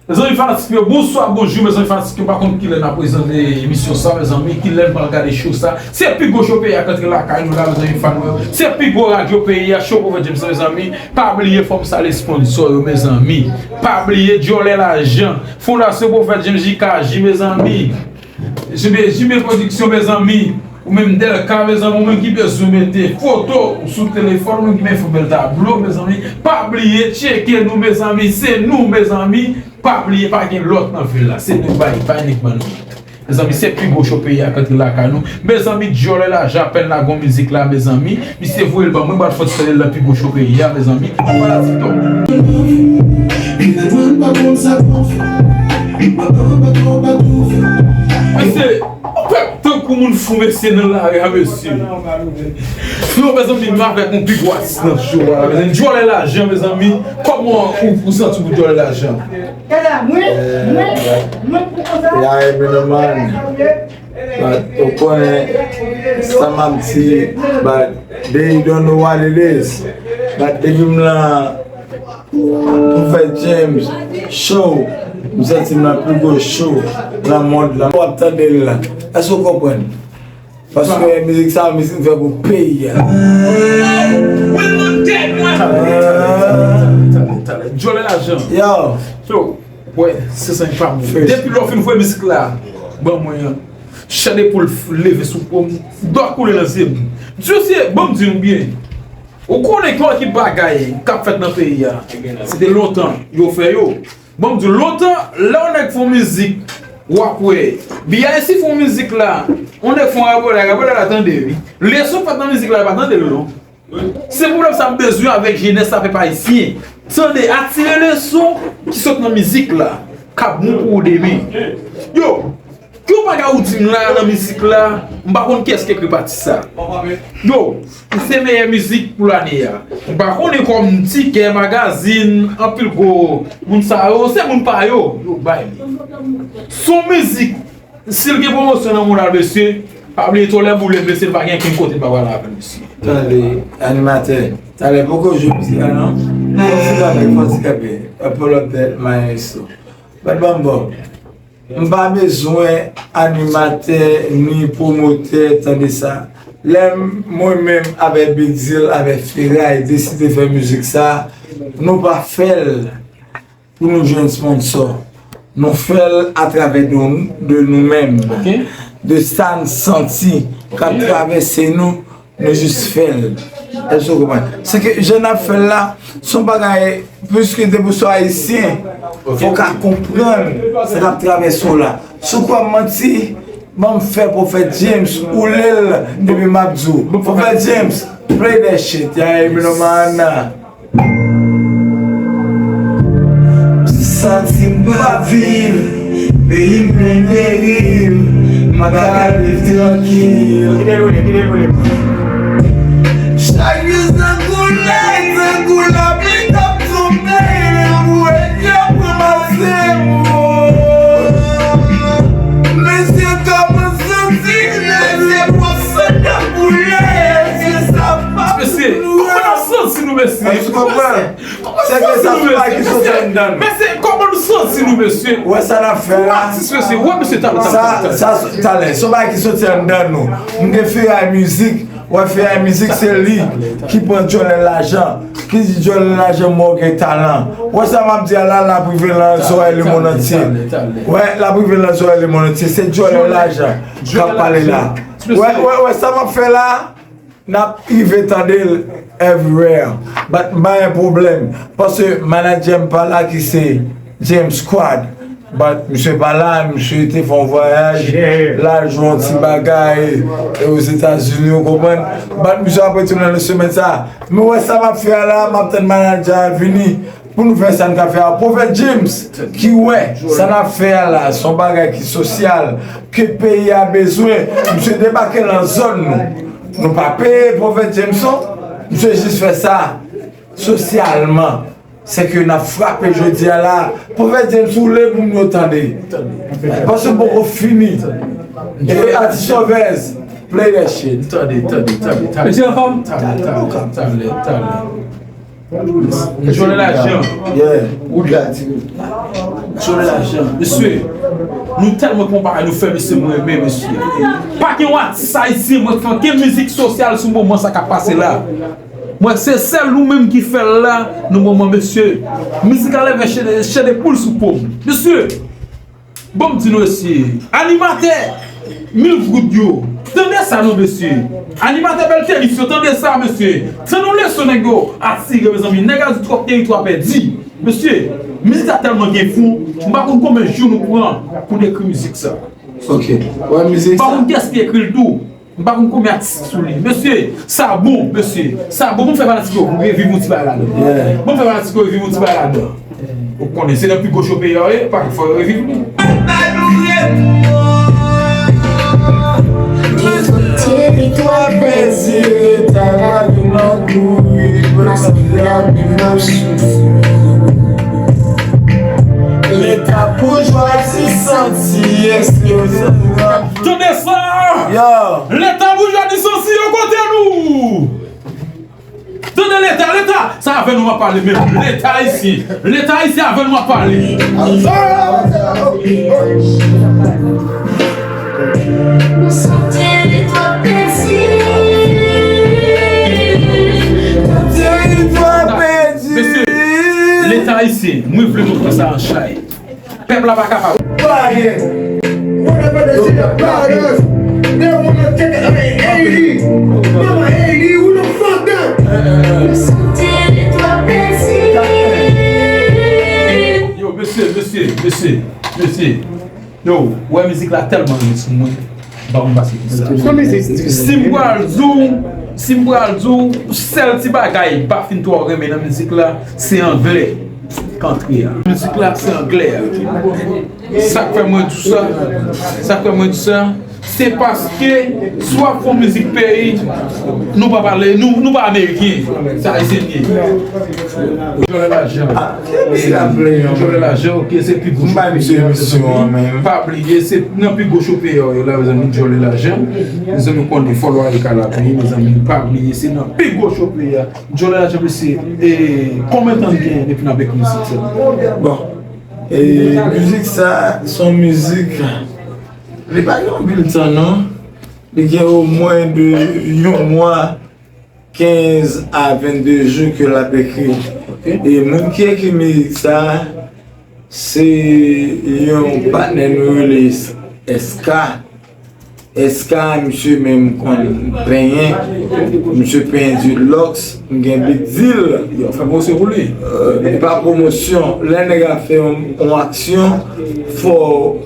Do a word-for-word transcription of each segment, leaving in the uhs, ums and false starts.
Mezanmi fanatik yo, bonswa, bonjou, mezanmi fanatik yo, pa konn kilè n ap prezante emisyon sa, mezanmi, kilè n pral gade show sa. Se pi gwo show peyi a k antre lakay nou la, mezanmi fan mwen. Se pi gwo radyo peyi a, show Pwofèt James, mezanmi. Pa bliye fò m salye sponsò yo, mezanmi. Pa bliye Djòlè Lajan, Fondasyon Pwofèt James J K J, mezanmi. Jimmy, Jimmy Production, mezanmi. Ou menm Delka, mezanmi, ou menm ki bezwen mete foto ou sou telefòn, ou menm ki bezwen fè bèl tablo, mezanmi. Pa bliye tcheke nou, mezanmi. Se nou, mezanmi. Pa bliye, pa gen lòt nan vil la. Se nou bay, bay nèg ban nou. Mezanmi, se pi gwo show peyi a k antre lakay nou. Mezanmi, Djòlè Lajan apèn lage yon mizik la, mezanmi. Misye voye l ban mwen, m pral fè ti tande l nan pi gwo show peyi a, mezanmi. Ann pale a TikTok. Mesye, tankou moun fou, mesye, nan lari a, mesye. Yo, mezanmi, m avèk yon pi gwo atis nan show a, mezanmi. Djòlè Lajan, mezanmi. Kòman ou, ou santi w pou Djòlè Lajan? Mwen, mwen, mwen, pou konsa. Ya, e, menoman. But, ou konnen sa m ap di, but they don't know what it is. But depi m lan Pwofèt James show, m santi m nan pi gwo show nan mond lan. W ap tande l la. Èske w konprann? Paske mizik sa, mizik m fè pou peyi a. Djòlè Lajan. Yo. So, wè, se sa m pa bon. Depi lè w fin voye mizik la ban mwen an, chè de poul leve sou po m, dlo koule nan zye m. Dye se, ban m di nou byen. Ou konnen ki, ki bagay k ap fèt nan peyi a. Se te lontan yo fè yo. Ban m di w, lontan, lè yon nèg fè yon mizik, w ap wè. B I C fè yon mizik la, yon nèg fè yon rabolay, rabolay la tande, wi. Leson fèt nan mizik la, yo pa tande l, non. Se pwoblèm sa m bezwen avèk jenès la, pèp ayisyen. Tande, atire leson ki sot nan mizik la, k ap bon pou ou demen. Yo, ki yon bagay ou di m la nan mizik la, m pa konn kiyès ki ekri pati sa. Yo, se meyè mizik pou lane a. M pa konnen kòm Tikè, Magazine, anpil gwo moun sa yo, se moun pa yo, yo bay li. Se yon mizik, si l gen pwomosyon nan mond la, mesye, pa bliye tòlè boule, mesye, l pa gen kenn kote l pa pral avè l, mesye. Tande, animatè, talè poko jwe mizik la, non? Fò ti kanpe, fò ti kanpe. Pull up that maestro. Bat bambò. M pa bezwen animatè ni pwomotè tande sa. Lè m, mwen menm avèk Big Deal, avèk Feray, deside fè mizik sa, nou pa fè l pou nou jwenn sponsò. Nou fè l atravè de, de nou menm. De sa n santi k ap travèse nou, nou jis fè l. Èske w konprann? Se ke jan n ap fè l la, se yon bagay, piske depi w se ayisyen, fò w ka konprann sa k ap travèse w la. Si w kwè m manti, ban m fè Pwofèt James woule l, epi m ap di w, Pwofèt James, play that shit, ya, you know, man. Santi m pa viv, peyi m plen deriv, m pa ka viv trankil. Chak jou se koulè, se koulè, pli t ap tonbe, lè m wè dye pran pase m. Mesye, kòman santi, mesye, pran san nan koulè, se sa pa. Mesye, kòman nou santi nou, mesye? Èske w konprann? Se ke sa se yon bagay ki soti anndan nou. Mesye, kòman nou santi nou, mesye? Wè sa n ap fè la. Atis, mesye, wè, mesye, talè, talè, talè. Sa, sa, talè. Se yon bagay ki soti anndan nou. M gen Feray Mizik. Wè, Feray Mizik, se li ki pran Djòlè Lajan, ki di Djòlè Lajan mò gen talan. Wè sa m ap di a la, l ap rive nan zòrèy lemonn antye. Wè, l ap rive nan zòrèy lemonn antye. Se Djòlè Lajan k ap pale la. Wè, wè, wè sa m ap fè la. N ap rive tande l everywhere. But m pa gen pwoblèm. Paske manadjè m pa la ki se James Squad. But misye pa la, misye te fè yon vwayaj. L al jwe yon ti bagay e Ozetazini, ou konprann? But misye ap retounen nan semèn sa. Men wè sa m ap fè a la, m ap tann manadjè a vini. Pou nou fè sa n ka fè a, Pwofèt James, ki wè sa n ap fè a la, se yon bagay ki sosyal, ke peyi a bezwen, misye debake nan zòn nou. Nou pa peye Pwofèt James non, misye jis fè sa sosyalman. Se ke n ap frape jodi a la, Pwofèt James, woule pou m yo tande. Paske m poko fini. E atis Chavez, play that shit. Tande, tande, tande, tande. Mesye anfòm? Tande, tande, tande, tande. Djòlè Lajan. Yeah. Wood la, ti. Djòlè Lajan. Mesye, nou tèlman pran bagay nou fè, mesye, mwen renmen, mesye. Pa gen yon atis ayisyen mwen fè gen mizik sosyal sou moman sa k ap pase la. Mwen se sèl nou menm ki fè l la, nan moman, mesye. Mizik la leve chede, chede poul sou po m. Mesye, bon, m di nou, mesye, animatè Mil Goud yo, tande sa non, mesye. Animatè Bèl Tenis yo, tande sa, mesye. Tande yon leson nèg yo atire, mezanmi. Nèg la di twòp teritwa pèdi. Mesye, mizik la tèlman gen fon, m pa konn konbyen jou nou pran pou n ekri mizik sa. Ok. Wè, mizik sa. M pa konn kiyès ki ekri l tou. M pa konn konbyen atis sou li. Mesye, sa bon, mesye. Sa bon, bon fè fanatik yo reviv yon ti bagay ladan. Yeah. Bon fè fanatik yo reviv yon ti bagay ladan. Ou konnen, se nan pi gwo cho peyi a ye, pa fò yo reviv li. Teritwa pèdi, leta la nou kouri, leta boujwazi santi, èske nou Tande sa! Yo! Leta boujwa di sansi yo kote nou! Tande Leta, Leta! Sa avè nou m ap pale menm. Leta ayisyen. Leta ayisyen avè nou m ap pale. Nou se teritwa pèdi. Teritwa pèdi. Mesye, Leta ayisyen, mwen vle nou pran sa an chay. Pèp la pa kapab. Fire. Motherfucker, shit, the powders. They wanna take it, I mean, eighty. Mama, eighty, who the fuck that? Yo, mesye, mesye, mesye, mesye. Yo, wè mizik la tèlman rit sou mwen. M pa konn pase ki sa. Son mizik difisil. Si m pral di w, si m pral di w, sèl ti bagay m pa fin twò renmen nan mizik la, se anglè k antre a. Mizik la, se anglè a. Sa k fè mwen di w sa, sa k fè mwen di w sa, se paske si w ap fè yon mizik peyi, nou pa pale, nou, nou pa ameriken, se ayisyen n ye. Djòlè Lajan. Djòlè Lajan, ok, se pi gwo cho peyi a, mezanmi. Pa bliye, se nan pi gwo cho peyi a, yo la, mezanmi, Djòlè Lajan. Mezanmi, konnen fò lwa e ka la peye, mezanmi, pa bliye, se nan pi gwo cho peyi a. Djòlè Lajan, mesye, e konbyen tan n gen depi n ap ekri mizik sa? Bon, e mizik sa, se yon mizik, li pa gen anpil tan, non. Li gen omwen de yon mwa, kenz a vennde jou ke l ap ekri. Ok. E moun ki ekri mizik sa, se yon patnè nou rele S K. S K, misye menm konn penyen. Misye penyen di lòks, m gen big deal. Yo, fè pwomosyon pou li. Euh, e pa pwomosyon. Lè nèg ap fè yon, yon aksyon, fò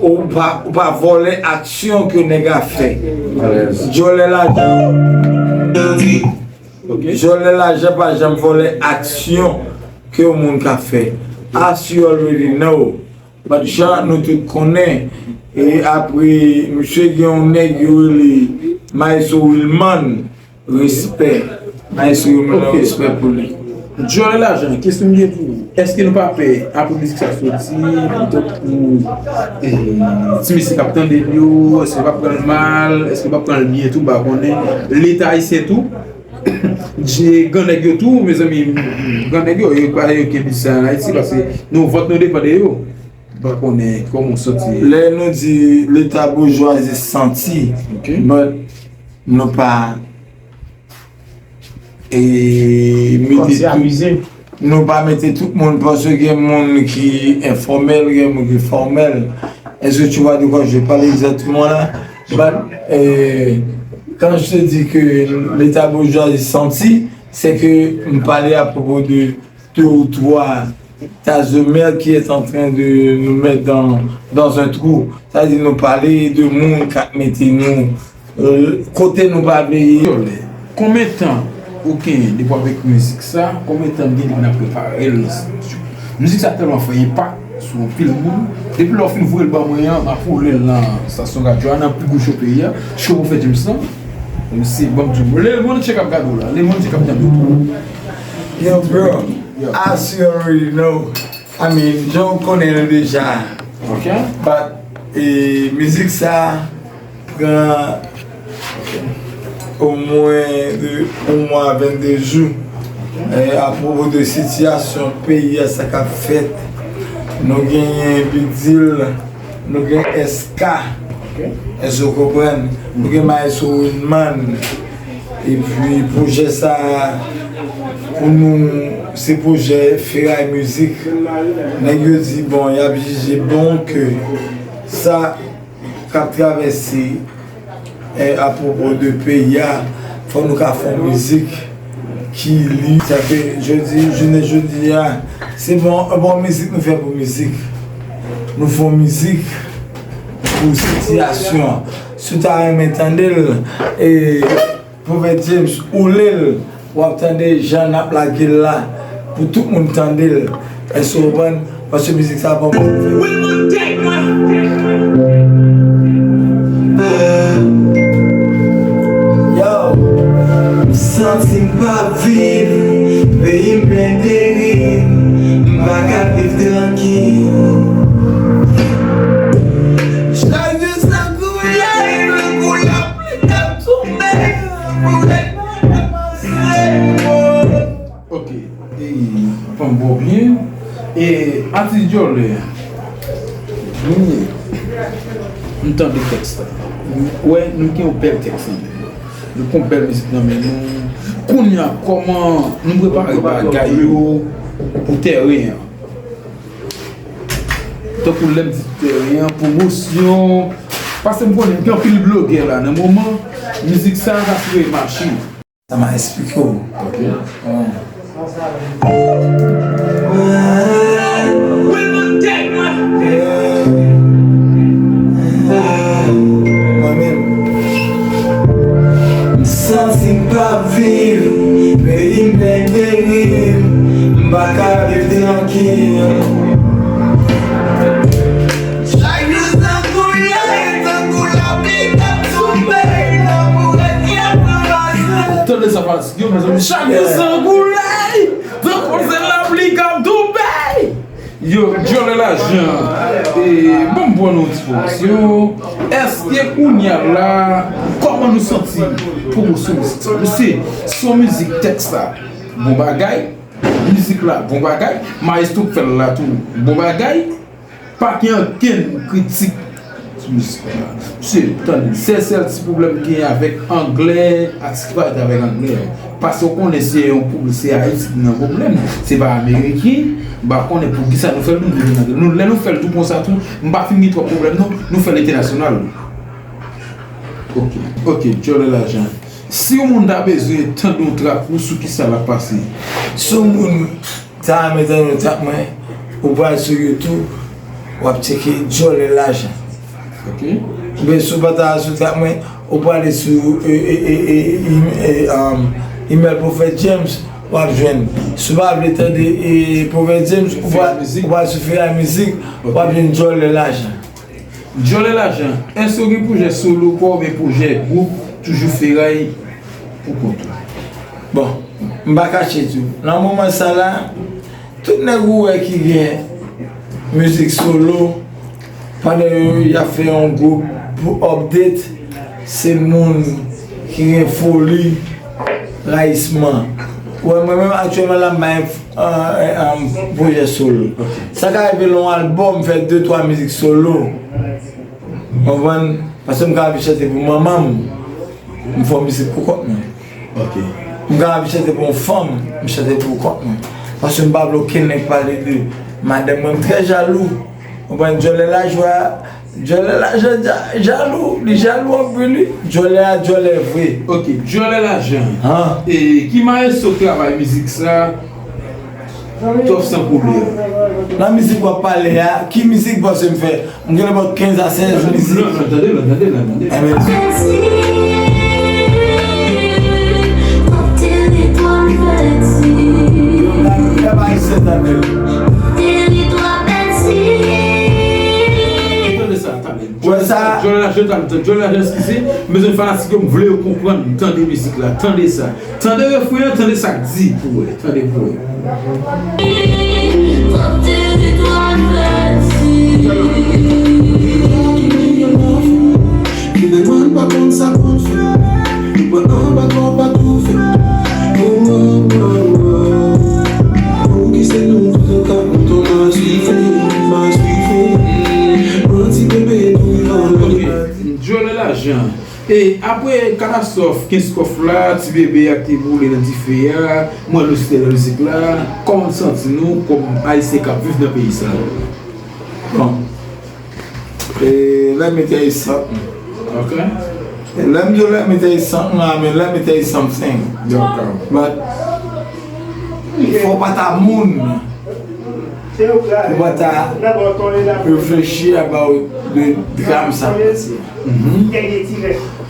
ou pa, ou pa vòlè aksyon ke nèg ap fè. Alèz. Djòlè Lajan. Ok. Djòlè Lajan pa janm vòlè aksyon ke yon moun ka fè. As you already know. But jan nou tout konnen, e apre, misye gen yon nèg yo rele Maestro Wilman, respè. Maestro Wilman, respè pou li. Djòlè Lajan, kesyon m gen pou ou. Èske nou pa pè apre mizik sa soti, poutèt pou, eh, ti mesye k ap tande l yo, èske yo p ap pran l mal, èske yo p ap pran l byen tou, m pa konnen. Leta ayisyen tou, gran nèg yo tou, mezanmi, gran nèg yo, yo pa yo kenbe sa an Ayiti, paske nou vòt nou depann de yo. M pa konnen kòman w santi. Lè nou di leta boujwazi santi, ok, but nou pa, e, mete tout, nou pa mete tout moun, paske gen moun ki enfòmèl, gen moun ki fòmèl. Est-ce que tu vois de quoi je parle exactement là? But, euh, quand je te dis que l'État bourgeois est senti, c'est que m pale à propos de deux ou trois tasses de merde qui est en train de nous mettre dans, dans un trou. Sa vle di nou pale de moun k ap mete nou, euh, kote nou pa vle ye. Konbyen tan ou gen depi w ap ekri mizik sa? Konbyen tan m gen depi n ap prepare l nan estidyo? Mizik sa tèlman fè enpak sou anpil moun. Depi lè w fin voye l ban mwen an, m ap woule l nan estasyon radyo a, nan pi gwo cho peyi a. Cho pou fè James lan. Mesye, ban m di w, le monde entier k ap gade w la, le monde entier k ap tande w. Yo, bro, as you already know, I mean, jan w konnen l deja. Ok. But, e, mizik sa pran omwen de yon mwa vennde jou. Eh, apwopo de sitiyasyon peyi a, sa k ap fèt, nou genyen Big Deal, nou gen S K, èske w konprann? Nou gen Maestro Winman. Epi pwojè sa a, pou nou, se pwojè Feray Mizik. Nèg yo di, bon, y ap jije bon ke sa k ap travèse, eh, apwopo de peyi a, fò nou ka fè yon mizik ki li. Sa fè jodi, jounen jodi a, se bon, bon mizik nou fè pou mizik. Nou fè yon mizik pou sitiyasyon. Si w ta renmen tande l, e, Pwofèt James, ou li l, w ap tande jan n ap lage l la, pou tout moun tande l. Èske w konprann? Paske mizik sa bon pou fè. Yo, m santi m p ap viv, peyi m plen deriv, m pa ka viv trankil. Chak jou sa koule, koule. Ok, e, fanm bon byen. E, atis Djòlè. M tande tèks la. Wè, nou gen yon bèl tèks nan men nou. Nou gen yon bèl mizik nan men nou. Kounye a, kòman nou prepare bagay yo pou tèren an? Tankou lè m di tèren an, pwomosyon. Paske m konnen gen anpil blogè la nan moman, mizik sa a ka sou mache. Sa m a eksplike w. Ok. Mwen menm. M santi m p ap viv, peyi m plen deriv, m pa ka viv trankil. Chak jou tankou lè, tankou lapli k ap tonbe, tankou rèd ki ap ranmase. Tande sa, fatige, mezanmi. Chak jou tankou lè, tankou se lapli k ap tonbe. Yo, Djòlè Lajan, e, ban m pran yon ti pwomosyon. Èske kounye a la, kòman nou santi pwomosyon mizik sa? Mesye, se yon mizik, tèks la bon bagay, mizik la bon bagay, mayestwo k fè l la tou bon bagay. Pa gen ankenn kritik sou mizik la. Mesye, tande, sèl, sèl ti pwoblèm m genyen avèk anglè, atis ki parèt avèk anglè. Paske w konnen se yon pwoblèm, se Ayiti ki nan pwoblèm, se pa Ameriken. M pa konnen poukisa nou fè l, nou vle nan anglè. Nou, lè nou fè l tou konsa tou, m pa fin gen twòp pwoblèm non, nou fè l entènasyonal. Ok, ok, Djòlè Lajan. Si yon moun ta bezwen tande yon trak ou, sou kisa l ap pase? Si yon moun ta renmen tande yon trak mwen, ou pral sou YouTube, w ap tcheke Djòlè Lajan. Ok. Oubyen si w pa ta al sou trak mwen, ou prale sou, e, e, e, e, im-, e, um, imèl Pwofèt James, w ap jwenn. Si w pa vle tande, e, Pwofèt James, ou pral, ou pral sou Feray Mizik, w ap jwenn Djòlè Lajan. Djòlè Lajan, èske w gen pwojè solo pa w oubyen pwojè gwoup, toujou Feray pou kont ou? Bon, m pa kache tou. Nan moman sa la, tout nèg ou wè ki gen mizik solo, pandan yo, y ap fè yon gwoup pou update, se moun ki gen foli rayisman. Ou wè, mwen menm aktyèlman la, m pa gen, ah, eh, ah, pwojè solo. Sa ka rive lè yon albòm, m fè de twa mizik solo. Konprann? Paske m ka anvi chante pou manman m, m fè yon mizik pou kont mwen. Ok. M ka anvi chante pou yon fanm, m chante pou kont mwen. Paske m pa vle okenn nèg pale de madanm mwen, m trè jalou. Konprann? Djòlè Lajan, Djòlè Lajan ja-, jalou, li jalou anpil, wi. Djòlè a, djòlè vre. Ok, Djòlè Lajan. Han? E ki mayestwo k travay mizik sa? Twòp san pwoblèm. Nan mizik w ap pale a, ki mizik w panse m fè? M genlè ba w kenz a sèz mizik. Non, non, tande, non, tande, non, tande. Enben, yo pa, yo pa isit, tande. Tande sa, tande. Wè sa? Djòlè Lajan, tande, tande. Djòlè Lajan, eskize, m bezwen fanatik yo, m vle yo konprann, tande mizik la, tande sa. Tande refren an, tande sa k di pou wè, tande pou wè. E apre katastwòf Kenskòf la, ti bebe a ki te boule nan dife a, mwen nou site nan mizik la, kòman n santi nou kòm Ayisyen k ap viv nan peyi sa? Bon. E, let me tell you something. Ok. Let me, let me tell you something, I mean, let me tell you something. Dakò. But, fò w pa ta moun. Ou pa ta reflechi about the dram sa k pase.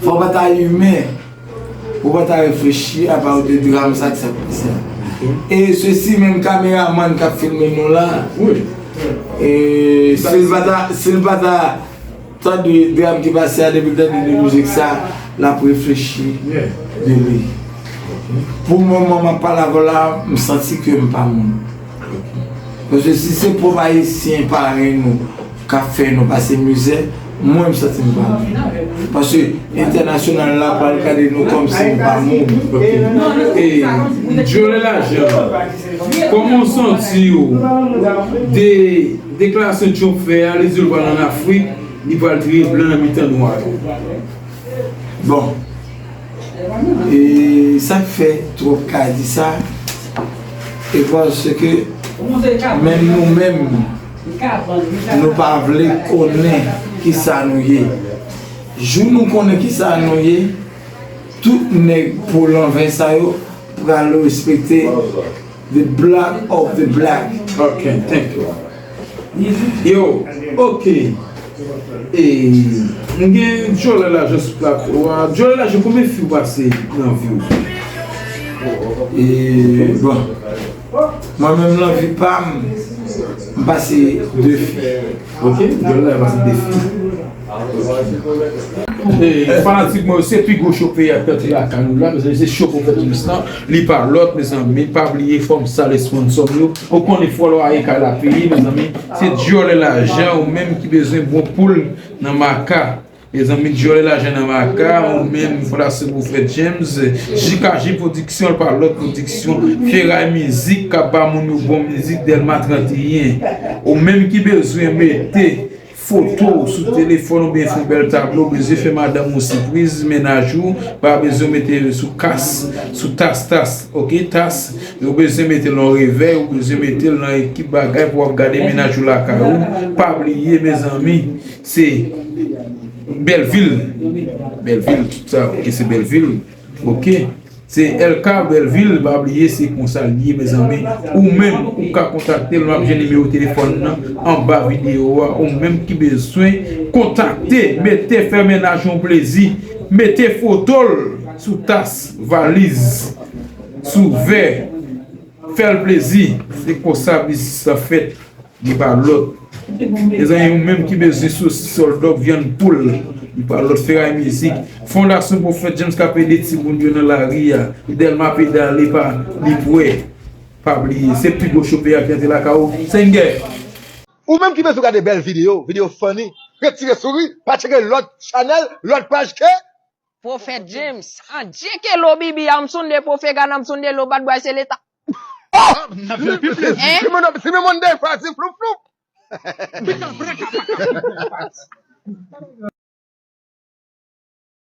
Fò w pa ta imen. Ou pa ta reflechi about the dram sa k pase. E sesi menm kameramann k ap filme nou la. E si l pa ta, si l pa ta tande dram ki pase a, depi l tande de mizik sa, l ap reflechi de li. Pou moman m ap pale avè w la, m santi ke m pa moun. Paske si se pwòp Ayisyen parèy nou k ap fè nou pase mizè, mwen m santi m pa moun. Paske entènasyonal la pral gade nou kòmsi nou pa moun. Ok. E Djòlè Lajan, kòman w santi w de deklarasyon Trump fè a, li di l pral ann Afrik, li pral triye blan nan mitan nwa yo? Bon. E sa k fè Trump ka di sa, e paske menm nou menm, nou pa vle konnen kisa nou ye. Jou nou konnen kisa nou ye, tout nèg po lanvè sa yo pral respekte the black of the black. Ok, thank you. Yo, ok. E, m gen Djòlè Lajan sou plato a. Djòlè Lajan, konbyen fi w pase nan vi w? E, bon. Mwen menm nan vi pa m, m pase de fi. Ok, Djòlè Lajan pase de fi. E, fanatik mwen yo, se pi gwo cho peyi a k pèdi lakay nou la, mezanmi, se cho Pwofèt James lan, li pa lòt, mezanmi, pa bliye fò m salye sponsò m yo, ou konnen fò lwa e kay la peye, mezanmi, se Djòlè Lajan, ou menm ki bezwen bon poul nan maka, mezanmi, Djòlè Lajan nan maka, ou menm Fondasyon Pwofèt James, J K J Pwodiksyon, l pa lòt pwodiksyon, Feray Mizik, k ap ba moun yo bon mizik, Dèlma trannteyen, ou menm ki bezwen mete foto w sou telefòn oubyen fè yon bèl tablo, ou bezwen fè madanm ou sipriz, mennaj ou, pa bezwen mete l sou kas, sou tas, tas, ok, tas, ou bezwen mete l nan revèy, ou bezwen mete l nan ekip bagay pou w ap gade mennaj ou lakay ou, pa bliye, mezanmi, se Bèlvil, Bèlvil, tout sa, ok, se Bèlvil, ok. Se L K Bèlvil, pa bliye, se konsa l ye, mezanmi. Ou menm, ou ka kontakte l, m ap jwenn nimewo telefòn nan anba videyo a. Ou menm ki bezwen kontakte, mete fè mennaj yon plezi, mete foto l sou tas, valiz, sou vè, fè l plezi. Se konsa biznis la fèt. Li pa lòt. Mezanmi, ou menm ki bezwen sosis, hot dog, vyann poul, li pa lòt, Feray Mizik. Fondasyon Pwofèt James k ap ede timoun yo nan lari a. Dèlma pedale pa, li prè. Pa bliye, se pi gwo cho peyi a ki antre lakay ou. Sengè. Ou menm ki bezwen gade bèl videyo, videyo funny, retire souri, pa tcheke lòt chanèl, lòt paj ke Pwofèt James. An Dye ke lo bibi a, m sonde pwofega nan, m sonde lo bad bwa se leta. Oh! N ap fè pi plezi. Hein? Si moun, si moun moun defwa, si floup floup. Pika preka paka.